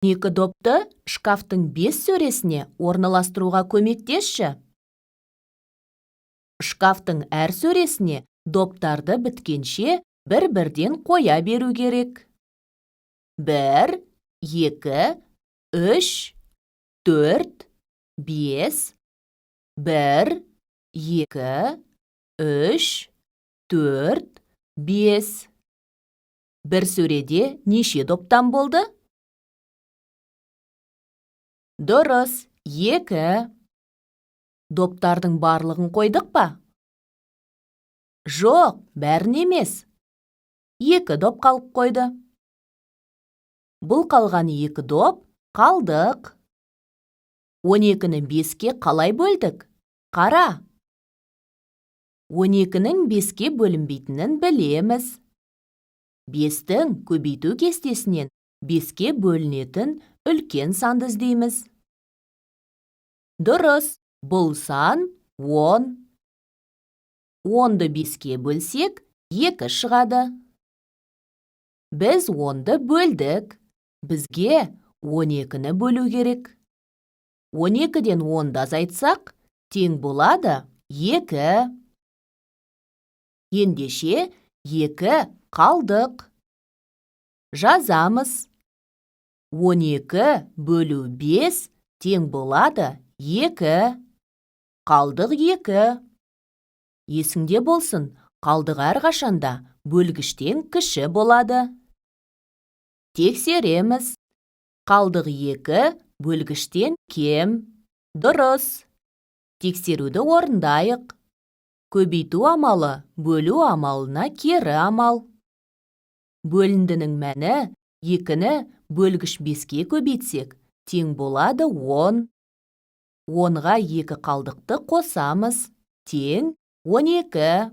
2 допты шкафтың 5 сөресіне орналастыруға көмектесші. Шкафтың әр сөресіне доптарды біткенше бір-бірден қоя беру керек. 1, 2, 3, 4, 5, 1, 2, 3, 4, 5. Бір сөреде неше доптан болды? Дұрыс, 2. Доптардың барлығын қойдық па? Жоқ, бәрін емес. 2 доп қалып қойды. Бұл қалған 2 доп қалдық. 12-ні 5-ке қалай бөлдік? Қара. 12-нің 5-ке бөлінбейтінін білеміз. 5-тің көбейту кестесінен 5-ке бөлінетін үлкен санды іздейміз. Дұрыс, бұл сан 10. 10-ды 5-ке бөлсек, 2 шығады. Біз 10-ды бөлдік. Бізге 12-ні бөлу керек. 12-ден 10-ды азайтсақ, тең болады 2. Ендеше 2 қалдық. Жазамыз. 12 бөлу 5 тең болады 2. Қалдық 2. Есіңде болсын, қалдық әрқашанда бөлгіштен кіші болады. Тексереміз. Қалдық 2 бөлгіштен кем. Дұрыс. Тексеруді орындайық. Көбейту амалы бөлу амалына кері амал. Бөліндінің мәні 2-ні бөлгіш 5-ке көбейтсек, тең болады 10. 10-ға 2 қалдықты қосамыз, тең 12.